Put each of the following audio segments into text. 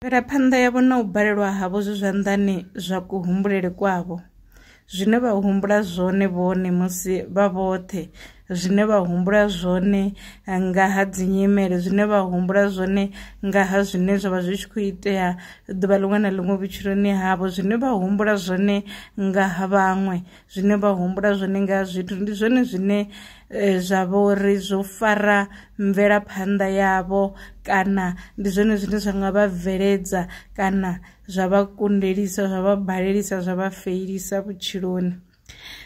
Mvelaphanḓa yavho na u balelwa havho zwi zwanḓani zwa kuhumbulele kwavho, zwine vha humbula zwone vhone musi vha vhoṱhe, zwine vha humbula zwone nga ha dzi nyimele, zwine vha humbula zwone nga ha zwine zwavha zwi tshi khou itea ḓuvha liṅwe na liṅwe vhutshiloni havho, zwine vha humbula zwone nga ha vhaṅwe, zwine vha humbula zwone nga ha zwithu, ndi zwone zwine zwa vha uri zwo fara mvelaphanḓa yavho, kana ndi zwone zwine zwa nga vha bveledza kana zwa vha kundelisa, zwa vha balelisa, zwa vha feilisa vhutshiloni.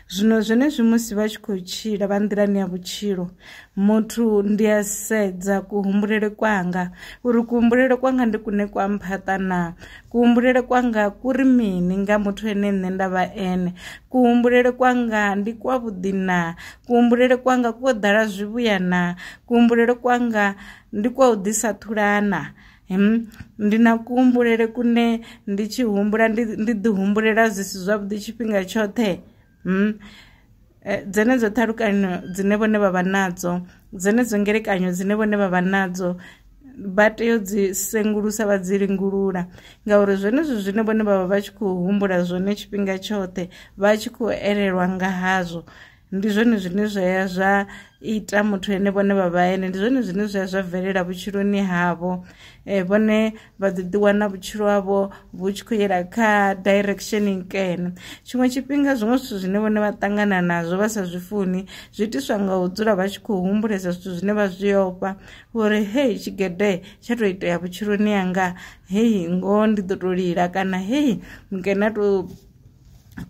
Zwino zwenezwi musi vha tshi khou tshila vha nḓilani ya vhutshilo, muthu ndi a sedza kuhumbulele kwanga uri kuhumbulele kwanga ndi kune kwa mphaṱa naa, kuhumbulele kwanga kuri mini nga muthu ene nṋe nda vha ene, kuhumbulele kwanga ndi kwavhuḓi naa, kuhumbulele kwanga kwo ḓala zwivhuya naa, kuhumbulele kwanga ndi kwa u ḓisa ṱhulana. Ndi na kuhumbulele kune ndi tshi humbula ndi ḓi humbulela zwi si zwavhuḓi tshifhinga tshoṱhe. Dzenedzo ṱhalukanyo dzine vhone vha vha nadzo, dzenedzo ngelekanyo dzine vhone vha vha nadzo, vha tea u dzi sengulusa vha dzi lingulula, ngauri zwenezwo zwine vhone vha vha vha tshi khou humbula zwone tshifhinga tshoṱhe, vha tshi khou elelwa nga hazwo, ndi zwone zwine zwa ya zwa ita muthu ene vhone vha vha ene, ndi zwone zwine zwa ya zwa bvelela vhutshiloni havho. Vhone vha ḓi ḓiwana vhutshilo havho vhu tshi khou yela kha direction nkene. Tshiṅwe tshifhinga zwiṅwe zwithu zwine vhone vha ṱangana nazwo vha sa zwi funi zwi itiswa nga u dzula vha tshi khou humbulesa zwithu zwine vha zwi ofha, uri hei tshigede tsha tou itea vhutshiloni hanga, hei ngoho ndi ḓo tou lila, kana hei nkene a tou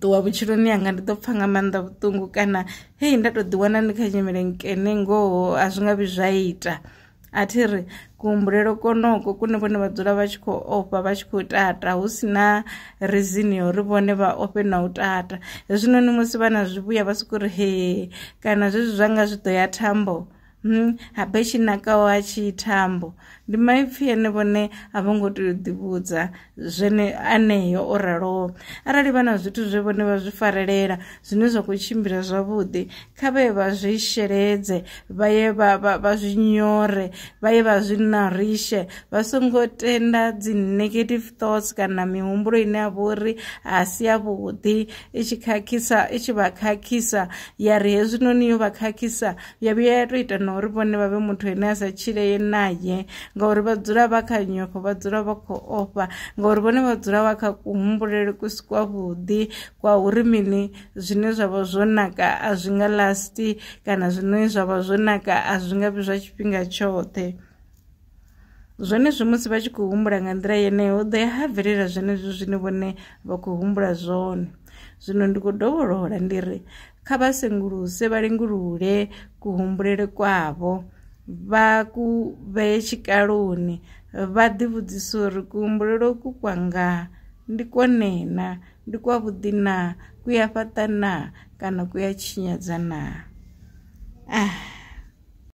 ṱuwa vhutshiloni hanga ndi ḓo pfha nga maanḓa vhuṱungu, kana hei nda tou ḓiwana ndi kha nyimele nkene ngoho a zwi nga vhi zwa ita. A thi ri kuhumbulele konoko kune vhone vha dzula vha tshi khou ofha, vha tshi khou tata, hu si na reason ya uri vhone vha ofhe na u tata. Hezwinoni musi vha na zwivhuya vha sokou ri hee, kana zwezwi zwanga zwi ḓo ya thambo, habe tshi nakaho a tshi thambo. Ndi maipfi ane vhone a vho ngo tea u ḓivhudza zwene aneyo o raloho. Arali vha na zwithu zwe vhone vha zwi farelela zwine zwa khou tshimbila zwavhuḓi, kha vha ye vha zwi sheledze, vha ye vha zwi nyore, vha ye vha zwi narishe, vha songo tenda dzi negative thoughts kana mihumbulo ine ya vha uri a si yavhuḓi i tshi khakhisa, i tshi vha khakhisa, ya ri hezwinoni yo vha khakhisa ya vhuya ya tou ita na uri vhone vha vhe muthu ane a sa tshileye naye, ngauri vha dzula vha kha nyofho, vha dzula vha khou ofha, ngauri vhone vha dzula vha kha kuhumbulele ku si kwavhuḓi kwa uri mini zwine zwa vha zwo naka a zwi nga lasti, kana zwine zwa vha zwo naka a zwi nga vhi zwa tshifhinga tshoṱhe. Zwenezwi musi vha tshi khou humbula nga nḓila yeneyo, hu ḓo ya ha bvelela zwenezwo zwine vhone vha khou humbula zwone. Zwino ndi khou dovholola ndi ri kha vha senguluse, vha lingulule kuhumbulele kwavho, vha ku vhee tshikaloni, vha ḓivhudzise uri kuhumbulele ku kwanga ndi kwone na, ndi kwavhuḓi naa, ku ya fhaṱa naa, kana ku ya tshinyadza naa.